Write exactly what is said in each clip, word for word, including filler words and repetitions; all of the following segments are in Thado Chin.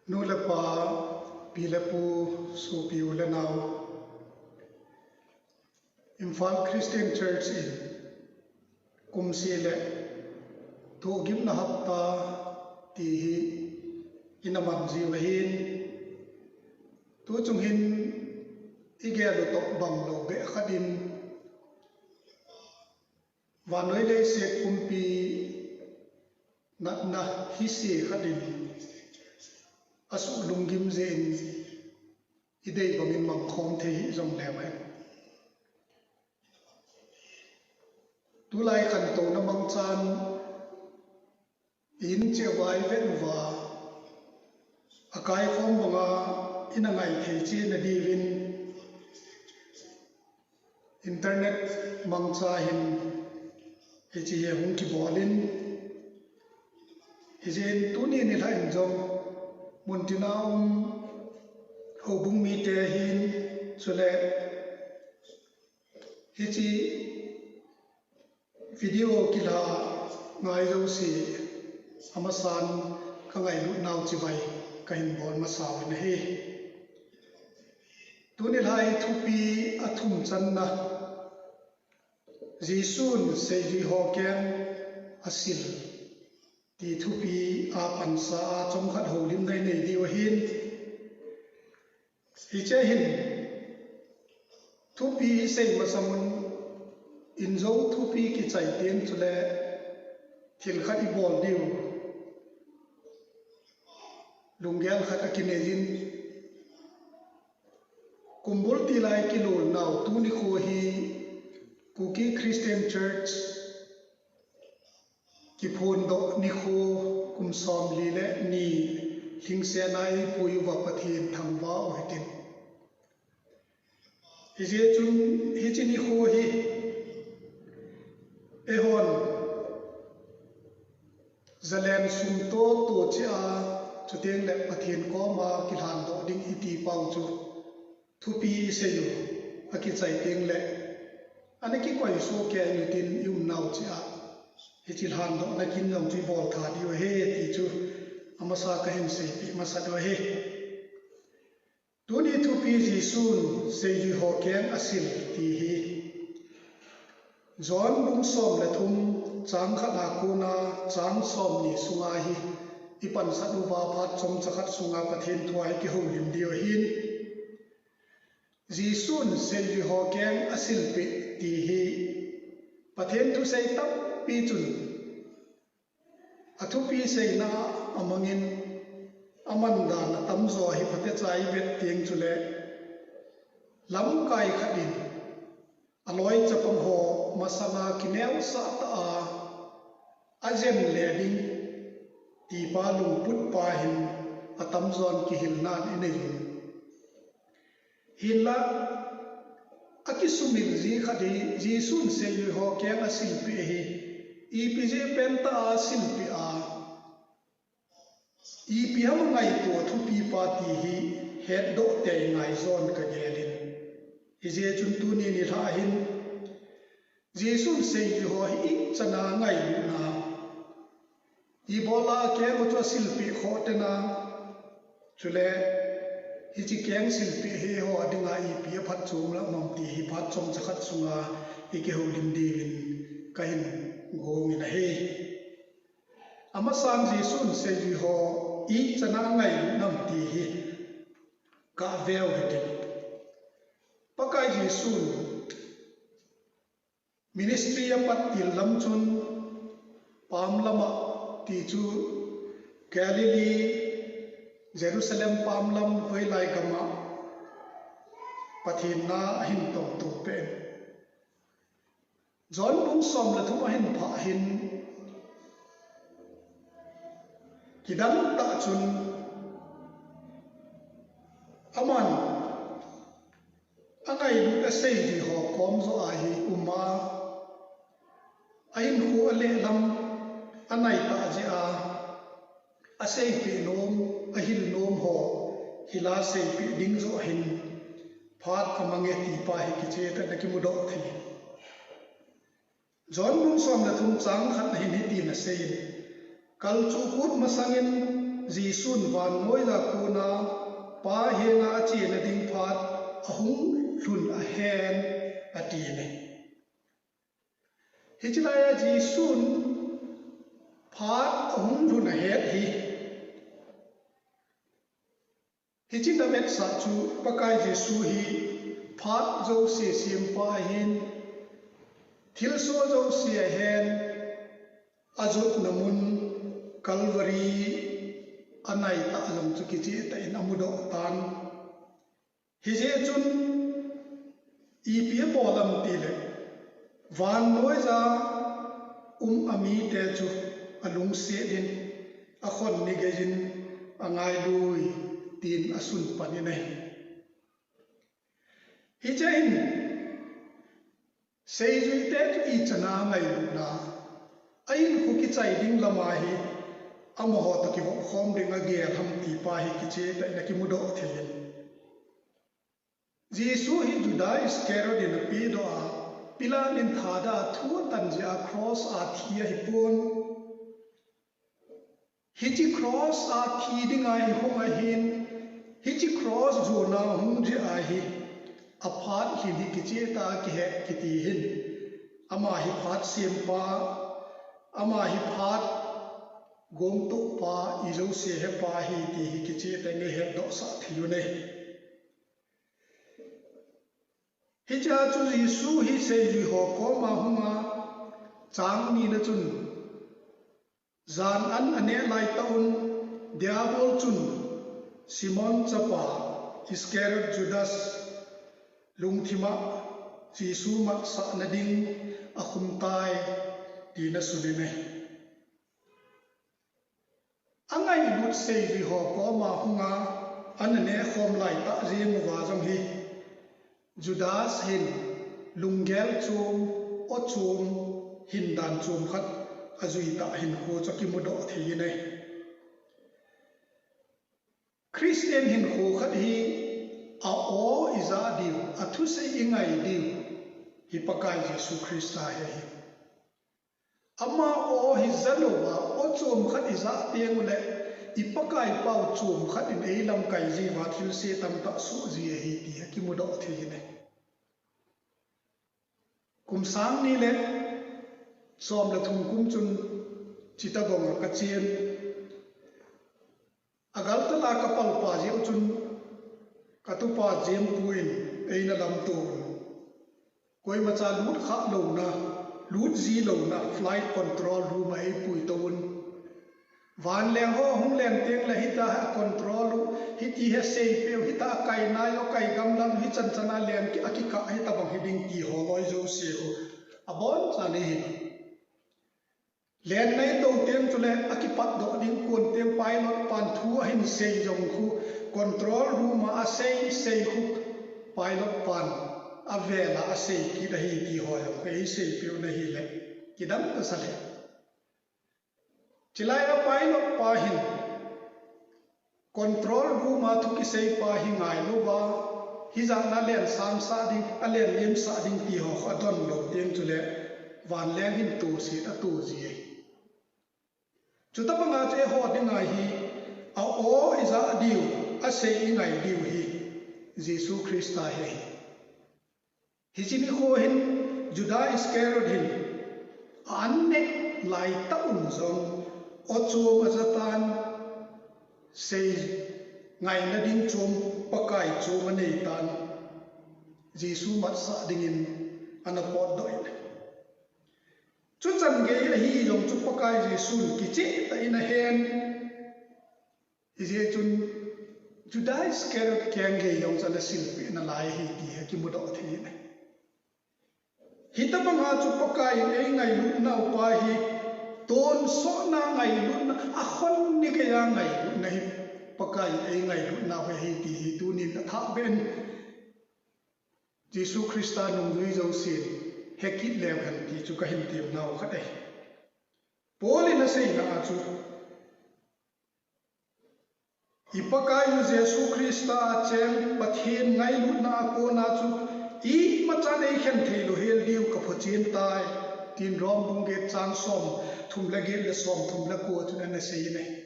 Nu le pa, pi le pu, sopi u le nao. Imphal Christian Church in kumseh le thohgimna hapta ti hi ina man jiu ahin, tu chung hin i gel u toh bang lou beh khat in, vannoi leiset pumpi natna hise khat in asuh lunggim jeh in i dei bangin mangkhom thei hih jongle mai. Tulai khantouna mangchan in cheh uva i vet uva, a kaikhom banga ina ngai thei cheh na diuvin, internet mangcha hin hiche hi hung kibol in, hijeh in tuni nilhah in jong muntina um houbung mite hin, chule hiche video kilha ngai jouse, amasan ka ngailut nau chibai kahin bol masa uvin ahi. Tuni lhai thupi a thum channa, Jesun seijui ho keng asil ti thupi a pansa a chomkhat houlimna i nei diu ahin. Hiche hin thupi i sei masang un, in jong thupi kichai teng chule thil khat i bol diu lunggel khat akinei in, kumbul tilai kilolnau tuni kho hi Kuki Christian Church kiphondoh nikho, kum somli le ni lhingsetna eipui uva Pathen thangvah u hitin. Hijeh chun hiche nikho hi eihon zalen sum toh toh cheh a, chuteng le Pathen koma kilhandoh ding iti pau chu thupi i sei u akichai teng le ana kikoi soh kei utin i umnau cheh a hiche lhandohna kin jong chu i bol tha diu ahi ti chu amasa kahin seipeh masat u ahi. Tuni thupi Jesun seijui ho keng asil ti hi John bung som le thum chang khat a kona chang somni sunga hi i pansat uva phat chomcha khat sunga Pathen thu a i kihoulim diu ahin. Jesun seijui ho keng asilpeh ti hi Pathen thusei tampi chun athupi seina amangin, aman dan atamjo hi phatecha i vet teng chule lamkai khat in aloi chapang ho masanga kineosah tah a ajen le ding ti pa lungput pa hin atamjon kihilnan i nei un. Hinla akisumil ji khat hi Jesun seijui ho keng asilpeh hi ipi jeh pentah a asilpeh a, ipi ham angaito thupi pa ti hi hetdoh tei ngai jon kagel in. Hijeh chun tuni nilhah hin Jesun seijui ho hi ichan a angailutna, ibola akeng u chu asilpeh khoh tena, chule hiche keng silpeh hi eiho dinga ipi aphatchom lam ti hi phat chomcha khat sunga i kihoulim diuvin kahin gongin ahi. Amasan Jesun seijui ho ichan a angailut nam ti hi gaveu hitin. Pakai Jesun ministry apat til lam chun pam lama, ti chu Galilee, Jerusalem pam lam hoilai gama Pathen na ahin tongtou pen. John bung som le thum ahin phah hin, kidang tah chun aman angailut aseijui ho kom joh a hi um a, ahinkho alehlam anai tah jeh a, aseipeh nom, ahil nom ho hila seipeh ding joh hin phat amange ti pa hi kicheh tah in akimudoh thei. John bung som le thum chang khat na hin hitin asei in, kalchuh kut masangin Jesun vannoiya kona Pa henga achena ding phat ahung lhun ahen, ati ne. Hiche laiya Jesun phat ahung lhun ahet hi, hiche na vetsah chu Pakai Jesu hi phat jouse sempa ahin, thilsoh jouse ahen, ajotna mun Calvary anaitah jong chu kichehtah in amudoh tan. Hijeh chun ipi abol ham tile, vannoiya um amite chu alungset in, akhon ni geiyin angailui, tin asun pan in ahi. Hiche hin seijuite chu ichana ngailutna, a-in khu kichai ding lama hi amaho toh kivopkhom ding agel ham ti pa hi kichehtah in akimudoh thei in. Jesu hi Judas Iscariot in apedoh a, Pilat in thada a thu atan jeh a cross a thi ahipon. Hiche cross a thi dinga eihung ahin, hiche cross jona hung jeh ahi, aphat lhin hi kichehtah a kihet kiti hin, ama hi phat sempa, ama hi phat gongtohpa, ijouse hepa ahi ti hi kichehtah in ihetdohsah thei u ahi. Hichea chu Jesu hi seijuiho koma hunga, chang nina chun, jan an aneh laitah un, Diabol chun Simon chapa Iscariot Judas lungthima Jesu matsahna ding akhum tai, tin asun in ahi. Angailut seijuiho koma hunga, ana nehkhom laitah jeng uva jong hi, Judas hin lunggel chom, aw chom, hindan chom khat ajuitah hinkho chu akimudoh thei in ahi. Christian hinkho khat hi a-aw ijah diu, athusei ingai diu hi Pakai Jesu Christa hi ahi. Ama aw hi jalouva, aw chom khat ijah tenguleh, i Pakaipa u chom khat in eilamkai jiuva thilse tamtah soh ji ahi ti akimudoh thei in ahi. Kum sang ni le som le thum kum chun Chittagong a kachen. Agartala kapalpa jeh u chun katupa Jempu in eina lamto un. Koimacha lut khah louna, lut ji louna flight control room a eipuitou un. Vanleng ho hung len tengle hitia control u, hiti hi seipeh u, hitia kai nai u, kai gamla u, hichan chana len akikah hitobang hiding ti ho loi jouse u abonchan ahi. Len nai tou teng chule akipatdoh ding kon teng pilot pan thu ahin sei jong khu, control room a asei sei khu pilot pan avela asei kit ahi ti ho jong khu eiseipeh u ahile kidang tasa le. Chulai a pilot pa hin control room a thu kiseipa hi ngailouva, hijat a alen samsah ding, alen limsah ding ti ho khu adonlou teng chule vanleng hin toset ato ji ahi. Chutobanga chu eiho dinga hi a-aw ijah diu, asei ingai diu hi Jesu Christa hi ahi. Hiche nikho hin Judas Iscariot hin a-an neh laitah un jong aw chom ajatan, sei ngaina ding chom, Pakai chom aneitan, Jesu matsah dingin ana potdoh in. Chuchan gei ahi jong chu Pakai Jesun kichehtah in ahen. Hijeh chun Judas Iscariot keng gei jong chu ana silpeh nalai ahi ti hi akimudoh thei in ahi. Hitobanga chu Pakai in eingailutnau pa hi, tonsotna ngailutna, akhon ni geiya ngailutna hi Pakai in eingailutnau ahi ti hi tunin athahbeh in Jesu Christa nungjui jousen hekit leu hen ti chu kahin temnau khat ahi. Paul in aseina a chu, i Pakaiyu Jesu Christa a cheng Pathen ngailutna a kona chu imachan eikhen theilou hel diu kaphotchen tai, tin Rom bung get chang somthum le get le somthum le ko a chun ana sei in ahi.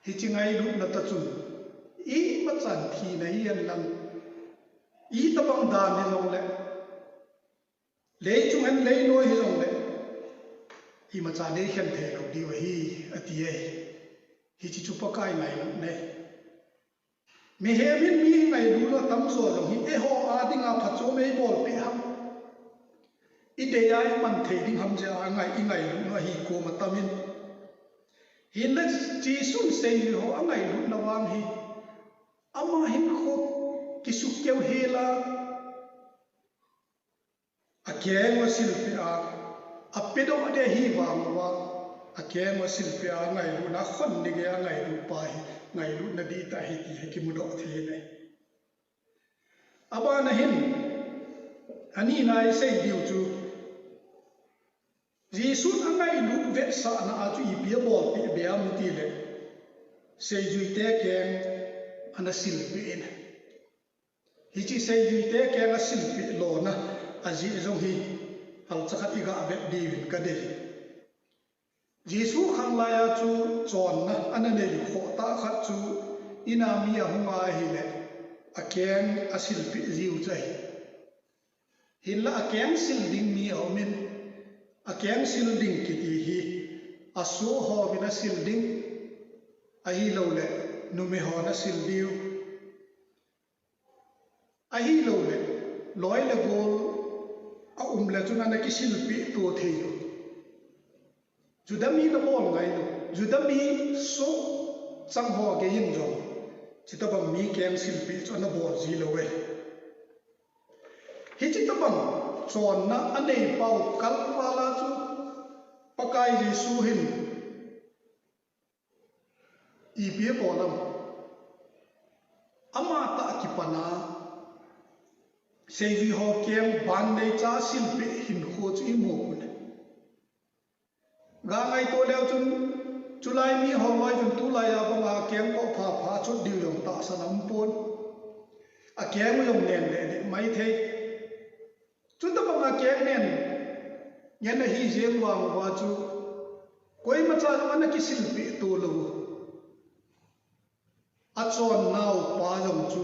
Hiche ngailutna tah chun, imachan thina hihen lang, itobang dan hijongle, leichung hen leinoi hijongle, imacha neikhen thei lou diu ahi, ati e. Hiche chu Pakai ngailutna ahi. Mihem in mi ngailutna tamjo jong hi eiho a dinga phatchom eibolpeh ham, idei a iman thei ding ham jeh a ngai, ingailutna hi koma tamin. Hinla Jesun seijui ho angailutna vang hi, ama hinkho kisukkeu hela, akeng u asilpeh a, apedoh ding ahi vang uva, akeng u asilpeh a angailutna, akhon ni gei a angailut pa hi, ngailutna dihtah ahi ti hi kimudoh thei ahi. Abana hin, anina isei diu chu, Jesun angailut vetsahna a chu ipi abolpeh be ham itile, seijuite keng ana silpeh in. Hiche seijuite keng asilpeh lona ajeh jong hi, halcha khat iga vet diuvin kadei. Jesu khanglai a chu chonna ana nei khoh tah khat chu, in a mi ahung ahile, akeng asilpeh jiu chu ahi. Hinla akeng sil ding mi aumin, akeng sil ding kiti hi, asoh hovin asil ding, ahiloule, numei hon asil diu, ahiloule, loi le gol aum le chun ana kisilpeh to thei u. Juda mi nabol ngailou, Juda mi sohchang ho gei in jong, chutobang mi keng silpeh chu ana bol ji lou e. Hiche tobang chonna anei pau kalval a chu, Pakai Jesu hin ipi abol ham? Amatah kipana, seijui ho keng ban neicha silpeh hinkho chu imu u le, ga ngaito leu chun, chulai mi ho loi chun tulai a banga keng koh phapha chot diu jong tahsan aumpon. Akeng u jong nen deh deh maithei. Chutobanga keng nen ngen ahi jeng vang uva chu, koimacha jong ana kisilpeh to lou u. Achonnau pa jong chu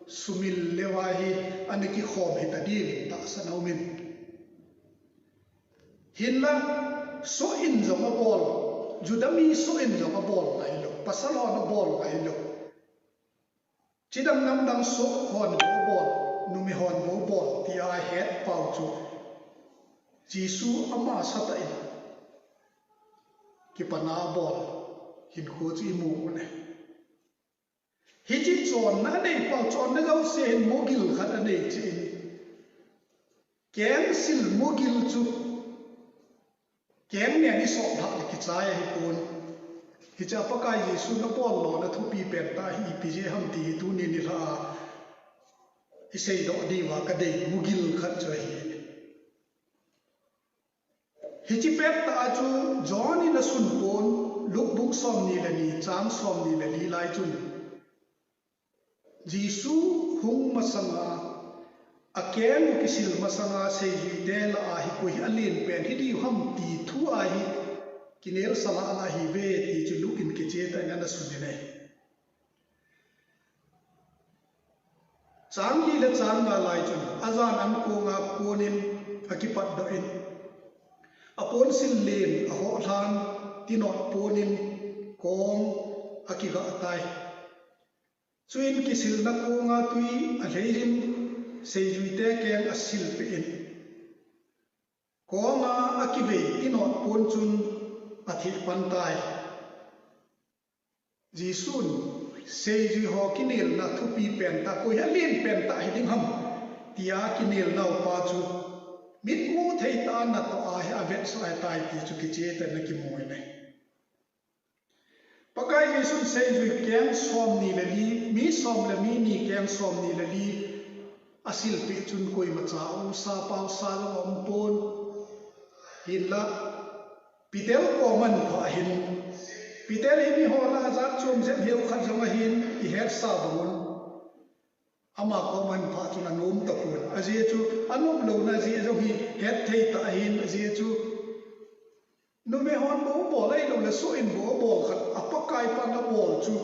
sumil leuva hi ana kikhom hita diuvin tahsan aumin. Hinla, soh in jong abol, Juda mi soh in jong abol ngailou, pasal hon abol ngailou, chidang namdang soh hon bou abol, numei hon bou abol tia ahet pau chu, Jesu ama satah in kipana abol hinkho chu imu u ahi. Hiche chonna anei pau, chonna jouse hin mogil khat anei cheh in, keng sil mogil chu keng nen isoh lhah le kichai ahipon. Hichea Pakai Jesun abol lona thupi pentah hi ipi jeh ham ti hi tuni nilhah a iseidoh diuva kadei mogil khat chu ahi. Hiche pettah a chu John in asun pon, Luke bung somni le ni, chang somni le li lai chun, Jesu hung masanga, akeng u kisil masanga seijuite lah a hi koi hi alen pen hidiu ham ti thu ahi, kinelsa lah lah ahiuve ti chu Luke in kiche tah in ana sun in ahi. Chang li le chang nga lai chun ajan an konga konin akipatdoh in, aponsil len ahoh lhan, tinot ponin kong akigah tai. Chuin kisilna konga twi alheiyin, seijuite keng asilpeh in, konga akivei tinot pon chun atheh pan tai. Jesun, seijui ho kinelna thupi pentah, koi hi alen pentah hiding ham, tia kinelnau pa chu mitmu thei tah a natoh a hi avetsah ahitai ti chu kiche tah in akimu in ahi. Pakai Jesun seijui keng somni le li, mi som le mi ni keng somni le li asilpeh chun koimacha ausa pausa jong aumpon. Hinla, Peter kom ahin phah hin, Peter hi miho lah a jat chom jep hiu khat jong ahin, ihetsah bangun, ama kom ahin phah chun anom tapon. Ajeh chu anom louna jeh jong hi hetthei tah ahin, ajeh chu Numei hon bou abol ahilou le, soh in bou abol khat a Pakai pan abol chu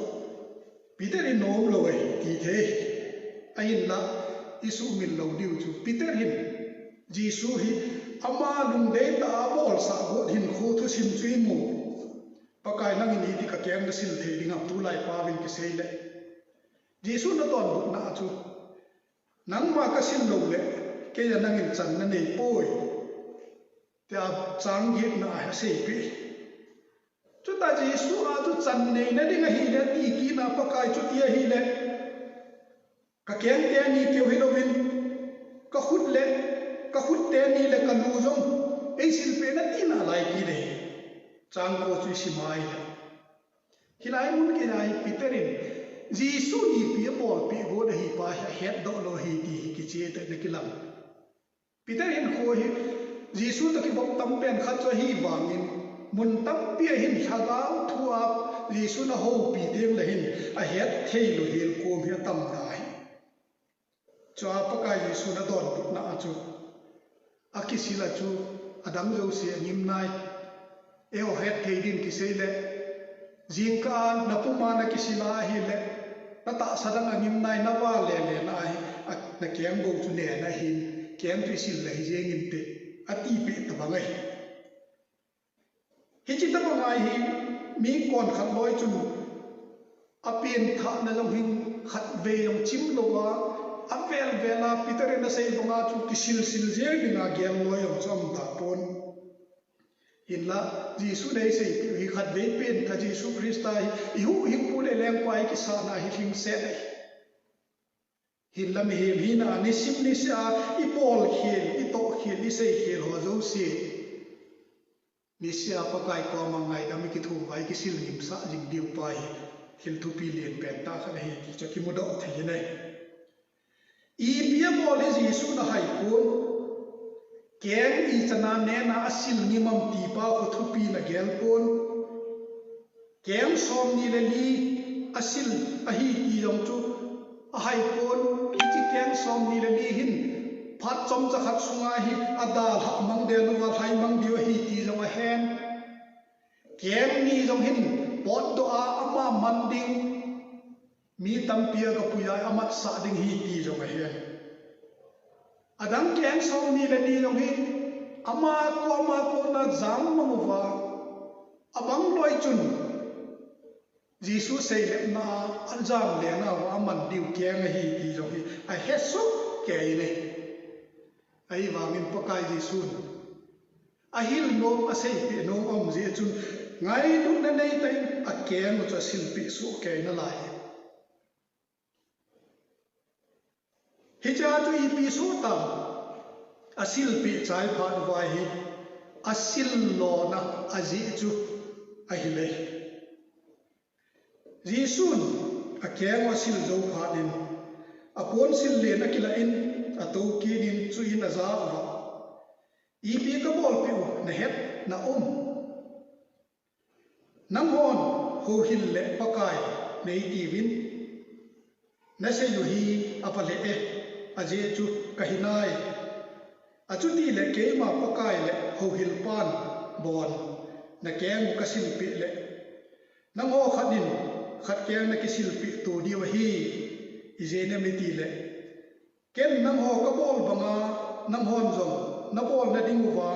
Peter in nom lou ahi ti thei. Ahinla, i sumil lou diu chu Peter hin Jesu hi ama lungdei tah a abolsah got hinkho thusim chu i mu. Pakai, nangin iti ka keng nasil thei ding ham, tulai pauvin kisei le. Jesu na donbutna a chu, nangma ka sil lou le, keija nangin chan na nei poi, tia chang getna a aseipeh. Chuta Jesu a chu chan neina ding ahile, ati kit na Pakai chu ti ahile, ka keng teni keu hilouvin, ka khut le, ka khut teni le ka lu jong eisilpeh in ati nalai kit e. Chang ko chu i sim a ahile, hilai mun kit a hi Peter in Jesu ipi abolpeh got ahi pa hi ahetdoh lou ahi ti hi kicheh tah in akilang. Peter hinkho hi Jesu toh kivop tam pen khat chu ahi vangin, mun tampi a hin lhagao thu a Jesun ahoupi teng le hin ahet thei lou hel kom hi atam tai. Chua Pakai Jesu na donbutna a chu, akisil a chu adang jouse angim nai. Eiho het thei din kisei le, jingkah a na puma na kisil a ahile, na tahsa dang angim nai, na vale le na ahi, a, na keng bou chu nen ahin, keng chu isil le hi jeng inte, atipeh tabang ahi. Hiche tabang ahi, mi konkhat loi chun, apenthahna jong hin khatvei jong chim lou a, avel vel a Peter in asei banga chu kisil sil jeng dinga gel loi jong chu aum tapon. Hinla, Jesu in eiseipeh u hi khatvei pengtha Jesu Christa hi, i huhhingpu le lengpa hi kisahna hi lhingset ahi. Hinla mihem hina a nisim niseh a i bolkhel, i tohkhel, i seikhel ho jouse, niseh a Pakai koma ngaidam i kithum uva i kisil ngimsah jing diu pa hi, thil thupi lenpen tah khat ahi ti chu kimudoh thei in ahi. Ipi abol hi Jesun ahaipon, keng ichan a nen a asil ngim am ti pa khu thupi in agel pon. Keng somni le li asil ahi ti jong chu ahaipon, hiche keng somni le li hin phat chomcha khat sunga hi adalhah mang den uva lhai mang diu ahi ti jong ahen. Keng ni jong hin potdoh a ama man ding, mi tampi agapui a amatsah ding ahi ti jong ahen. Adang keng somni le ni jong hi ama koma kona jam mang uva, abang loi chun Jesu seilepna a ajam lena uva aman diu keng ahi ti jong hi ahesoh kei in ahi. Ahivangin Pakai Jesun ahil nom, aseipeh nom aum jeh chun, ngailutna neitah in akeng u chu asilpeh soh kei nalai. Hichea chu ipi soh tam, asilpeh chai phat uva hi asil lona ajeh chu ahile. Jesun akeng u asil jou phat in, aponsil len akilah in, atoukit in chuin ajah uva, ipi kabolpeh u nahet na um? Nanghon houhil le Pakai neitiuvin, nasei u hi aphalheh e, ajeh chu kahinai. Achutile keima Pakai le houhilpan bon nakeng u kasilpeh le, nangho khat in khat keng nakisilpeh to diu ahi. Ijeh inem itile, ken nangho kabol banga nanghon jong nabolna dinguva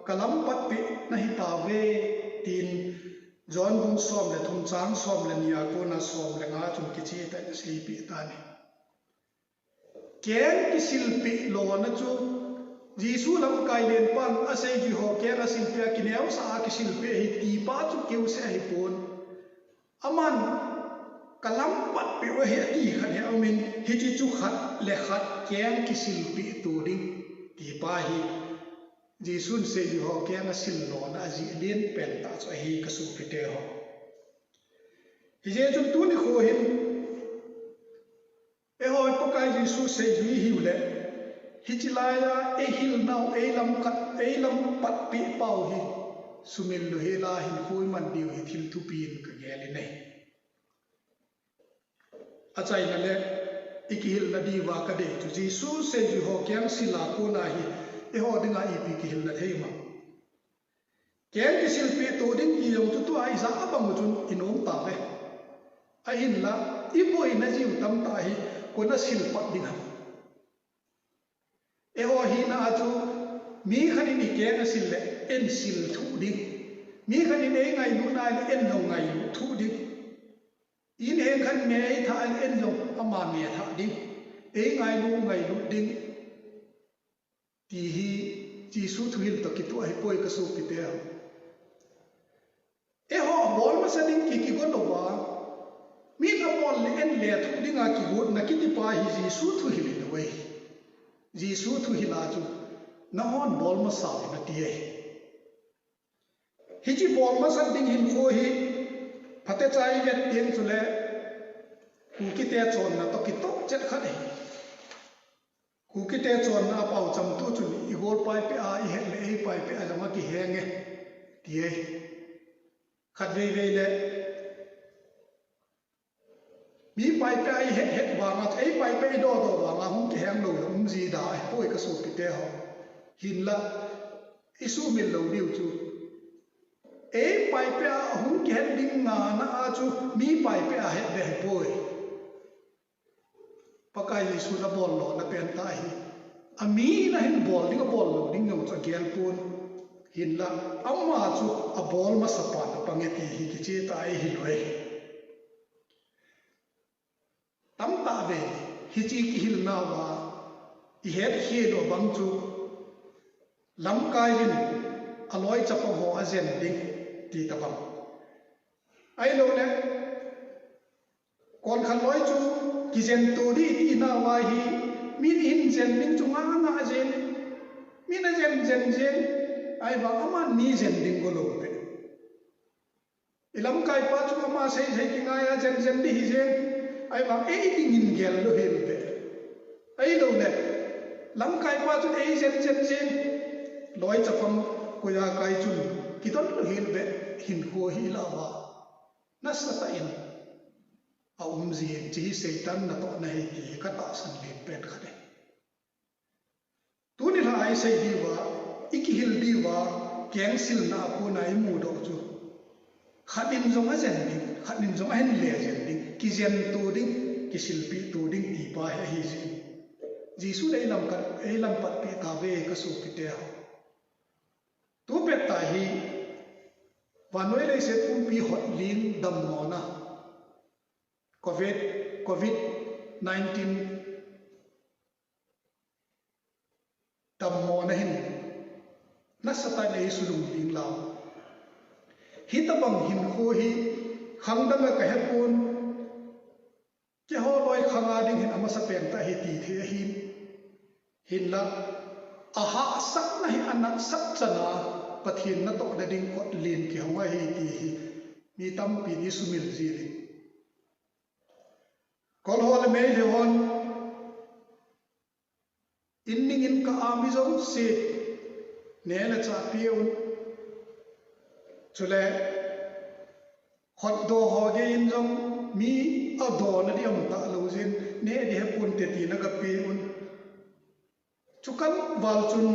kalampatpeh nahitauve, tin John bung som le thum chang som le ni a kona som le nga chun kichehtah in aseipeh tan ahi. Keng kisilpeh lona chu Jesu lamkai lenpan aseijui ho keng asilpeh a kineosah a kisilpeh ahi tipa chu keuseh ahipon. Aman kalampatpeh u ahi ati khat hi aumin, hiche chu khat le khat keng kisilpeh to ding tipa hi Jesun seijui ho keng asil lona ajeh lenpen tah chu ahi kasopiteho. Hijeh chun tuni kho hin eiho Pakai Jesu seijui ihiu le, hiche laiya eihilnau, eilamkat, eilampatpeh pau hi sumil louhela hinkho iman diu hi thil thupi in kagel in ahi. Achaina le ikihilna diuva kadei chu Jesu seijui ho keng sila kona hi eiho dinga ipi kihilna thei um am? Keng kisilpeh to ding ti jong chu tua ija abang u chun i nom tave. Ahinla, i boina jiu tamtah hi kona silpat ding ham? Eiho hina a chu mi khat in i keng asil le, en sil thuh ding. Mi khat in ei ngailutna le, en jong ngailut thuh ding. In heng khat me ei thah le, en jong ama me thah ding. Ei ngailu ngailut ding. Ti hi Jesu thuhil toh kitoh ahipoi ka sopite ho. Eiho abol masa ding ki kigo louva, min abol le en le thuh dinga kigotna kitipa hi Jesu thuhil hilou ahi. Jesu thuhil a chu nahon bol masa un ati ahi. Hiche bol masat ding hinkho hi phatecha i vet teng chule Kukite chonna toh kitoh chet khat ahi. Kukite chonna a paocham tu chun i gol paipeh a i het le ei paipeh a jong akihenge ti ahi. Khatveivei le mi paipeh a i het het vanga, ei paipeh i dodoh vanga hung kiheng lou le um ji da ahipoi ka sopite ho. Hinla, i sumil lou diu chu, ei paipeh a hung kihet ding ngana a chu mi paipeh a het ding ahipoi. Pakai Jesu na bol lona pen tah ahi. Amin ahin bol ding abol lou ding jong chu agel pon. Hinla, ama chu abol masapa na pange ti hi kicheh tah ahi lou ahi. Tamtah vei hiche kihilnauva i hetkhel u bang chu lamkai in aloi chapang ho ajen ding ti tobang. Ahiloule konkhat loi chu kijen to ding i tinauva hi min hin jen ding chu nganga jeng, min ajen jen jeng, ahivang aman mi jen ding go lou beh. I lamkaipa chu ama seisei kingai a jenjen ding hijeng, ahivang ei dingin gel lou hel beh. Ahiloule lamkaipa chun ei jenjen jeng, loi chapang koiya kai chun kidon lou hel beh, hinkho hi ilah uva nasatah in aum jin, hiche hi Satan natohna ahi ti hi katahsan len pen khat ahi. Tuni lha a isei diuva, ikihil diuva, kengsilna a kona imudoh chu, khat in jong ajen ding, khat in jong ahin le jen ding, kijen to ding, kisilpeh to ding ti pa hi ahijeh in, Jesun eilamkhat, eilampatpeh tauve ka sopite ho. Tupettah hi vannoi leiset pumpi hotling dammona Covid, Covid nineteen dammona hin nasatah in eisulunglhing lau. Hitobang hinkho hi khangdang a kahepon, keiho loi khanga ding hin amasapen tah ahi ti thei ahin. Hinla, ahahsatna hi anatsat chana Pathen natohna ding kotlen kihong ahi ti hi mi tampin isumil jin, kolho le meilhei hon in ning in kah a mi jouse neh le chah peuvin, chule hotdoh ho geiyin jong mi adona ding aum talou jeh in, neh ding heponte tin aga peuvin, chukal val chun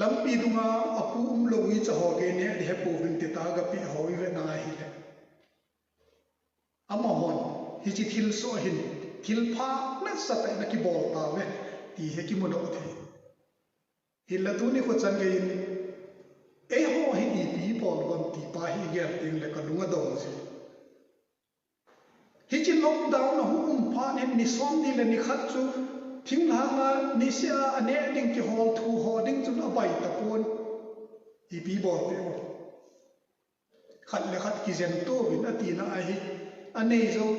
lampi dunga apu umlou uicha ho gei neh ding hepouvin ti tah a aga peh ho ivet na ahile, amahon hiche thilsoh hin thilpha nasatah in akibol tauve ti hi kimudoh thei. Hinla tuni kho chan geiyin eiho hi ipi bol u ham ti pa hi igel tengle kalung adong jin. Hiche lockdown ahung um phat in ni somni le ni khat chu thinglhanga niseh a aneh ding kihol thu ho ding chun abai tapon, ipi bol ding u. Khat le khat kijen touvin atina ahi, anei jou,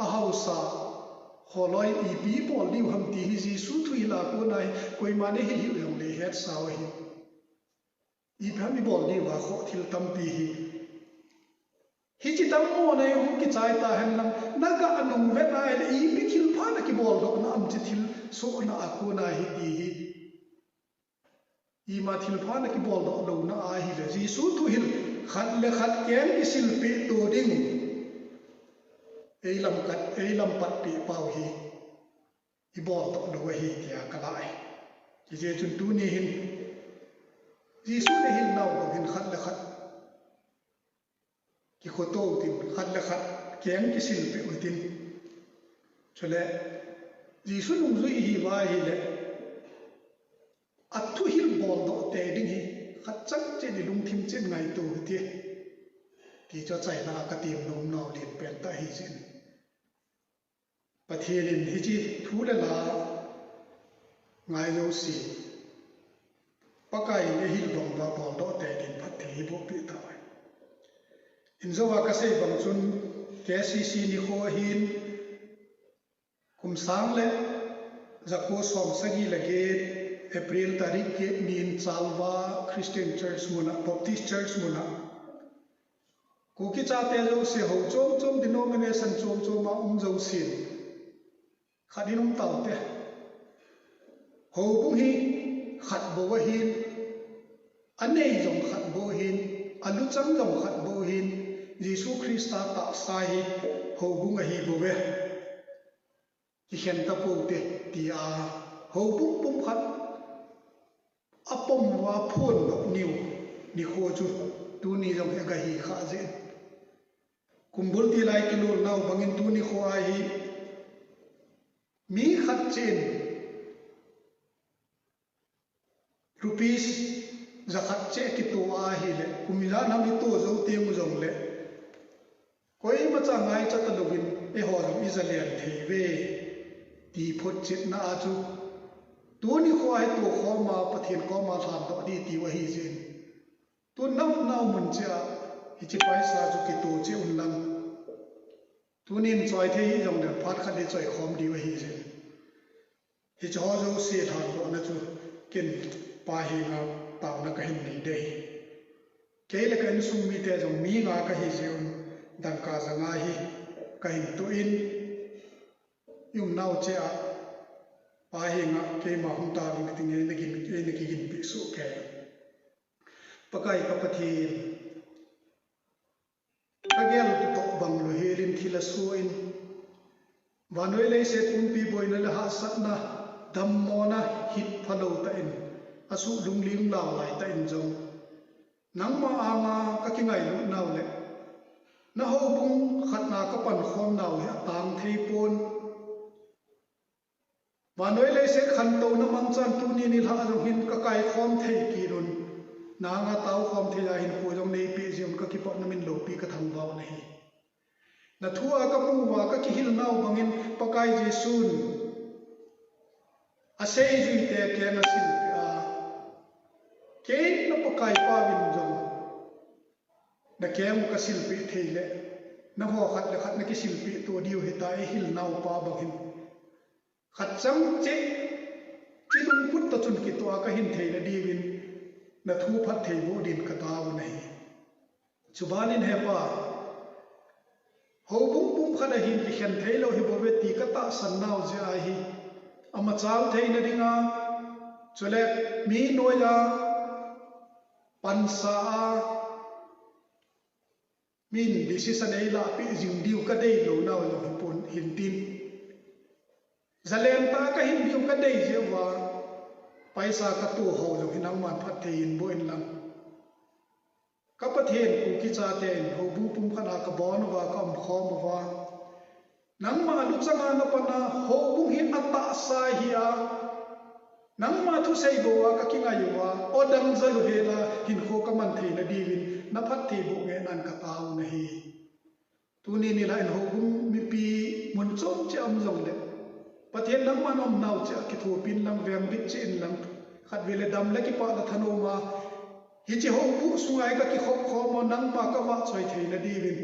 ahaosa ho loi ipi bol diu ham ti hi Jesu thuhil a kona hi koiman eihil hiu jongle ihetsau ahi. Ipi ham ibol diuva khoh thil tampi hi. Hiche dammona hi hung kichai tahen lang, naga nung vet ahile ipi thilpha nakiboldoh na ham, hiche thilsohna a kona hi ti hi. Ima thilpha nakiboldoh louna ahile, Jesu thuhil khat le khat keng kisilpeh to ding eilamkhat, eilampatpeh pau hi iboldoh lou ahi tia kalah e. Hijeh chun tuni hin Jesu nahil nau bang hin khat le khat kikhoto utin, khat le khat keng kisilpeh utin. Chule Jesu nungjui ihiuva ahile, athuhil boldoh tei ding hi khat chang cheh in ilungthim cheh in ngaito hite, ti chu achaina a katem nom nau lenpen tah ahi jeh in. Pathen in hiche thu le la ngai jouse, Pakai in eihil bang uva boldoh tei din phatthei eiboh peh tauve. Injouva kasei bang chun, K C C nikho ahin, kum sang le jako som sagi le get, April tarik get nin Chalva Christian Church muna, Baptist Church muna, Kuki chate jouse, hou chom chom, denomination chom chom a um jousen, khat in um taute. Houbung hi khat bou ahin, anei jong khat bou ahin, aluchang jong khat bou ahin, Jesu Christa tahsa hi houbung ahi bouve. Kikhen tapoute, tia houbung pumkhat apom uva phondoh niu nikho chu tuni jong hi agahi khah jeh in. Kumbul tilai kilolnau bangin tuni nikho a hi mi khat cheh in rupees jakhat cheh kito ahile, kum ijat ham ito jou teng jongle, koimacha ngaicha talouvin eiho jong ijalen theiuve, ti photchetna a chu, tuni nikho a hi tokhom a Pathen koma lhandoh ding tiu ahijeh in, tun naumnau mun cheh a hiche paisa chu kito cheh unlang, tunin choi thei hijongle phat khat le choi khom diu ahijeh in. Hicheho jouse lhandohna chu ken Pa henga taona kahin nei ding ahi. Kei le ka insung mite jong mi nga kahi jeh un, dangka janga hi kahin toh in, i umnau cheh a Pa henga keima hung taovin kating, eina kiginpeh soh kei. Pakai ka Pathen, kagel toh bang louhelin thil asoh in, vannoi leiset pumpi boina le hahsatna, dammona, hit phalou tah in, asuh lungling lau laitah in jong, nangma anga kakingailutnau le nahoubung khatna kapankhomnau hi atang theipon. Vannoi leiset khantouna mangchan tuni nilhah jong hin kakaikhom thei kit un, nanga taokhom thei a hinkho jong neipeh jeh un kakipah, namin loupi kathangvah u ahi. Nathua kamu uva kakihilnau bangin Pakai Jesun aseijuite kenga silpeh a, kei na Pakai pauvin jong nakeng u kasilpeh theile, nangho khat le khat nakisilpeh to diu hita, eihilnau pa bang hin. Khat chang cheh, kilungput toh chun kitoh a kahin theina diuvin, nathu phattheiboh din kataovin ahi. Chubanin he Pa, houbung pumkhat a hin kikhen theilou hibouve ti katahsannau jeh ahi. Amachal theina dinga, chule mi noiya, pansa a, min decision eilahpeh jing diu kadeilounau jong hipon hintin, jalen tah kahin diu kadei jeh uva, paisa katoh ho jong hi nangman phatthei hinboh inlang. Ka Pathen, Kuki chaten houbung pumkhat a kabon uva, kaumkhom uva, nangma luchanga napana houbung hi atahsa ahi a, nangma thusei bouva kakingai uva, odang jalou hela hinkho kaman theina diuvin, naphattheiboh ngenan kataovin ahi. Tuni nilhah in houbung mipi mun chom cheh a um jongle, Pathen nangman umnau cheh a kithopin lang, vengbit cheh inlang, khatvei le dam le kipah le thanoma, hiche houbung sunga hi kakikhopkhom a, nangma kavahchoi theina diuvin,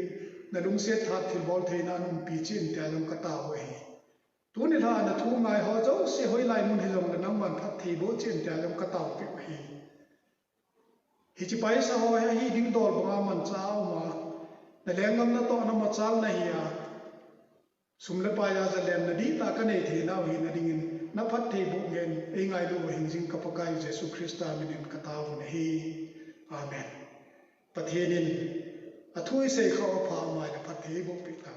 nalungset tha thilbol theina umpi cheh in tia jong katao ahi. Tuni nilhah a nathu ngaiho jouse hoilai mun hijongle nangman phattheiboh cheh in tia jong kataopeh u ahi. Hiche paisa ho hi ahi ding dol banga manchah a um a, nalenggam natoh namachal nahi a, sum le pai a jalenna dihtah kanei theinau hina dingin, naphattheiboh ngen eingailu uva hingjing ka Pakai Jesu Christa minin kataovin ahi. Amen. Pathen in athu isei khah u apha maile phattheiboh peh ta.